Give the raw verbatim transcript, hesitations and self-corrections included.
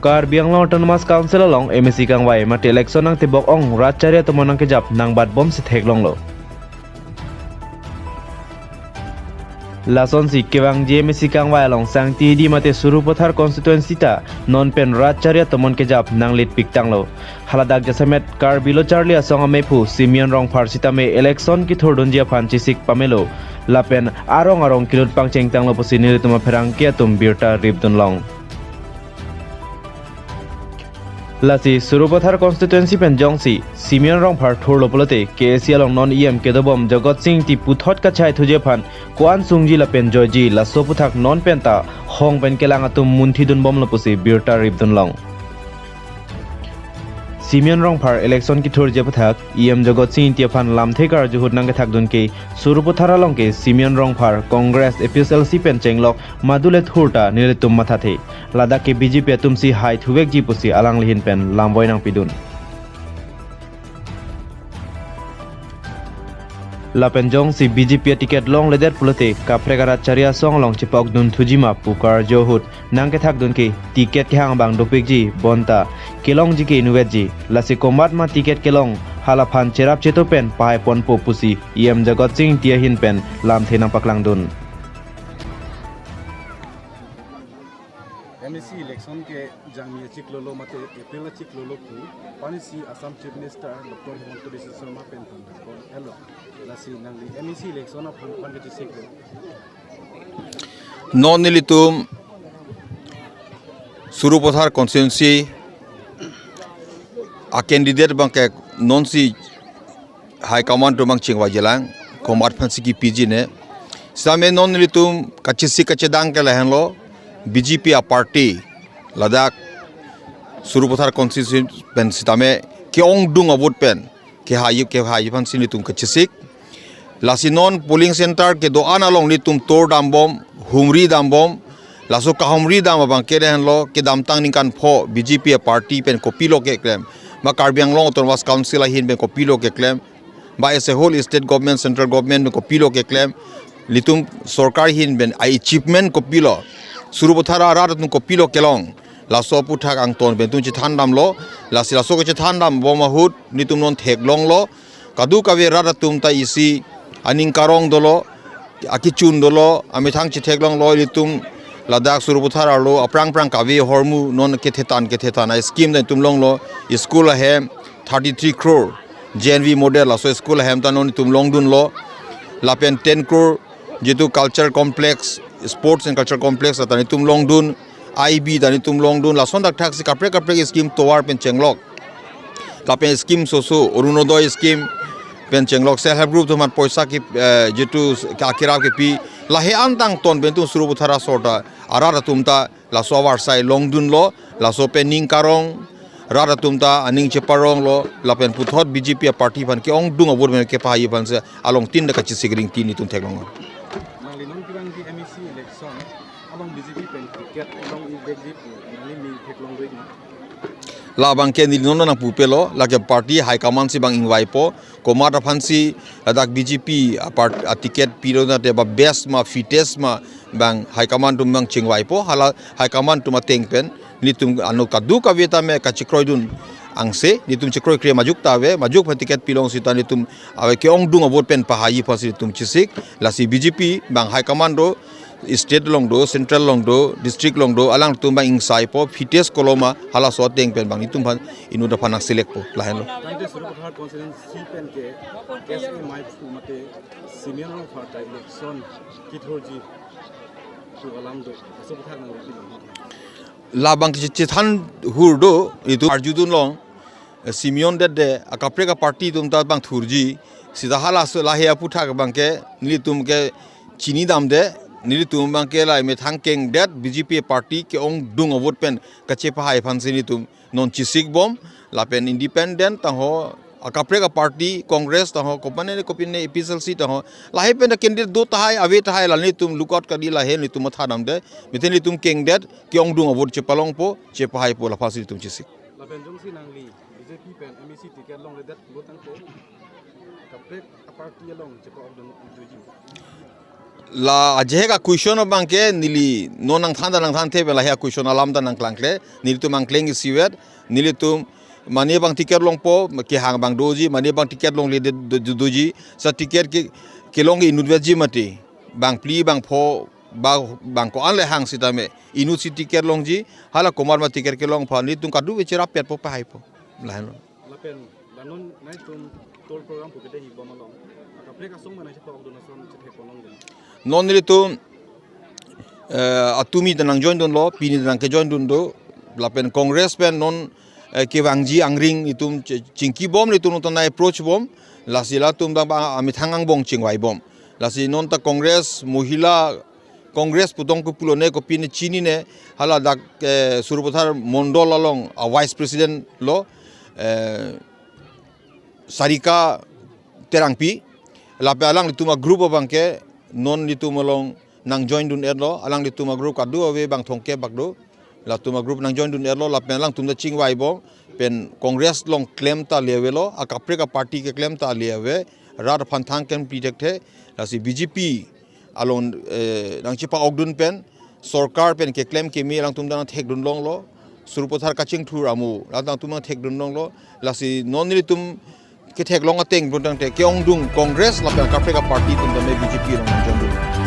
Karbi Anglong Autonomous Council along M A C kangvai mate election nangtebok ong rat chari atum nangkejap nangbatbom si theklonglo. Lasonsi kevangji M A C kangvai along Sangti Edi mate Sarupathar constituency ta non pen rat chari atum kejap nanglitpik tanglo. Haladak jasemet Karbi Lo Charli Asong amephu Simeon Rongphar sitame election kethurdunji aphan chesik pamelo. Lapen arong arong kelut pangcheng tanglo pusi nelitum apherangke atum birta ripdunlong. Lasi Sarupathar constituency pen jongsi Simeon Rongphar thurlo pulote K A C along non E M kedobom Jagat Sing Engti puthot kachai thuji aphan ko-an sungji lapen joiji laso aphuthak non penta hong pen kelang atum munthidunbomlo pusi birta ripdunlong. Simeon Rongphar election kethurji aphuthak E M Jagat Sing Engti aphan lamthe karju ahut nangkethakdun ke Sarupathar along ke Simeon Rongphar Congress A P H L C pen chenglok madule thurta nelitum mathathe. Ladak ke B J P atumsi hai thuvekji pusi alangli ahin pen lamvoi nangpidun. Lapen jongsi B J P aticket longledet pulote kaprek arat chari asong along chepokdun thuji ma pu karju ahut nangkethakdun ke ticket kehang abang dopikji bonta kelongji ke inutvetji. Lasi komatma ticket kelong halaphan cherap cheto pen pahaiponpo pusi E M Jagat Sing Engti ahin pen lamthe nangpaklangdun. M A C election ke jangmi achiklolo mate April achiklolo pu aphansi Assam Chief Minister Doctor Himanta Biswa Sarma pen phan kon elo. Lasi nangli M A C election aphan aphan kachesik lo. Non nelitum Sarupathar constituency a candidate abangke nonsi high command atum abang chingvaijilang, komat aphansi kipiji ne. Sitame non nelitum kachesik kachedang ke lahenlo, B J P a party ladak Sarupathar constituency pen sitame ke-ongdung a-vote pen kehai kehai aphansi nelitum kachesik. Lasi non polling center kedo-an along nelitum tour dambom, humri dambom. Laso kahumri dam abangke lahenlo, kedamtang ningkan pho B J P a party pen kopilo keklem, ma Karbi Anglong Autonomous Council ahin pen kopilo keklem, ba as a whole state government, central government pen kopilo keklem, nelitum sorkar ahin pen a-achievement kopilo, Sarupathar arat atum kopilo kelong, laso aphuthak angton pen nelitum chethan damlo. Lasi laso kachethan dambom ahut nelitum non theklonglo. Kadokave rat atum ta isi aning karong dolo, akechun dolo, amethang chetheklonglo. Nelitum ladak Sarupathar arlo aphrang aphrang kave ahormu non kethetan kethetan a-scheme ta nelitum longlo. School ahem thirty three crore, J N V model, laso school ahem ta non nelitum longdunlo. Lapen ten crore jitu culture complex, sports and culture complex ta nelitum longdun, I B ta nelitum longdun, lason thakthak si kaprek kaprek scheme tovar pen chenglok. Lapen scheme soso, Orunodoi scheme pen chenglok, self help group atum aphan poisa ke, eh, jitu ka-, kerap kepi, lahei-an angton pen nelitum Sarupathar asor ta arat atum ta laso avarsai longdunlo. Laso pen ning karong, rat atum ta aning cheparonglo, lapen puthot B J P a party aphan ke-ongdung a-vote pen kepahai aphansi along tin da kachesik ringti nelitum theklong. Nangli non kevangji M A C election along B J P pen ticket longvekji pu nangli aning theklongdun ma? Labangke neli non nangpupelo, lake party high command si abang ingvaipo, komat aphansi ladak B J P a part-, a-ticket pilo nate ba best ma, fittest ma, abang high command atum abang chingvaipo. Hala high command atum ateng pen nelitum ano kadokave tame kachekroidun angse, nelitum chekroikre majok ta ave, majok aphan ticket pilong sita nelitum ave ke-ongdung a-vote pen pahai aphansi nelitum chesik. Lasi B J P abang high command do, state along do, central along do, district along do, alangtum abang ingsaipo, fittest koloma, halaso ateng pen abang nelitum aphan inut aphan nang select po, lahenlo. Tangte Sarupathar constituency pen ke S A maipu mate Simeon Rongphar ta election kethurji pu alam do, laso aphuthak nangli pilo? Labang kechethan hur do, itum arjudunlong, eh, Simeon det de, akaprek a-party atum ta abang thurji, sita halaso lahei aphuthak abangke nelitum ke chinidamde, nelitum abangke la methang kengdet, B J P party ke-ongdung a-vote pen kachepahai aphansi nelitum non chesikbom, lapen independent tangho, akaprek a-party, Congress tangho, kopine kopine A P H L C tangho, lahei pen ta candidate do tahai, ave tahai, la nelitum lookout kali lahei nelitum mathadamde, methang nelitum kengdet, ke-ongdung a-vote chepalongpo, chepahaipo, laphansi nelitum chesik. Lapen jongsi nangli B J P pen M A C ticket longledet lo tangte, kaprek a-party along chepa-okdun joiji? La ajehek a-question abang ke neli non nangthan ta nangthanthe pen lahei a-question alam ta nangklangkle. Nelitum angkleng isivet, nelitum mane abang ticket longpo, kehang abang doji, mane abang ticket longle de do- do- doji, sa ticket ke kelong inutvetji mati. Bang phli, bang pho, ba- bang ko-an le hang sitame inutsi ticket longji, hala komat ma ticket kelong aphan nelitum kadokave cherap petpo, pahaipo. Lahenlo. Lapen la non nangtum tour program pu kethehi bom along, akaprek asong ma nangchepakdun ason chethek ponlong dun? Non nelitum, eh, atumi ta nangjoin dunlo, pini ta nangkejoin dun do. Lapen Congress pen non, eh, kevangji angring itum che- chingkibom, itum non ta nang-approach bom. Lasi latum ta ba amethang angbong chingvaibom. Lasi non ta Congress, Mohila Congress putong ko pulo ne, kopine chinine, hala dak, eh, Sarupathar Mondol along a-Vice President lo, eh, Sarika Terangpi. Lapen alanglitum a-group abang ke non nelitum along nangjoin dun-etlo, alanglitum a-group kadokave bang thomkep bak do. Latum a-group nangjoin dun-etlo, lapen alangtum ta chingvaibom, pen Congress along klem ta le avelo, akaprek a-party keklem ta le ave, rat aphan thang klemkle thekthe. Lasi B J P along, eh, nangchepa-okdun pen, sorkar pen keklem keme alangtum ta nangthekdun longlo, Sarupathar kachingthur amo, alangtum nangthekdun longlo. Lasi non nelitum ketheklong ateng pulo tangte ke-ongdung Congress lapen akaprek a-party atum tame B J P along nangjoin dun.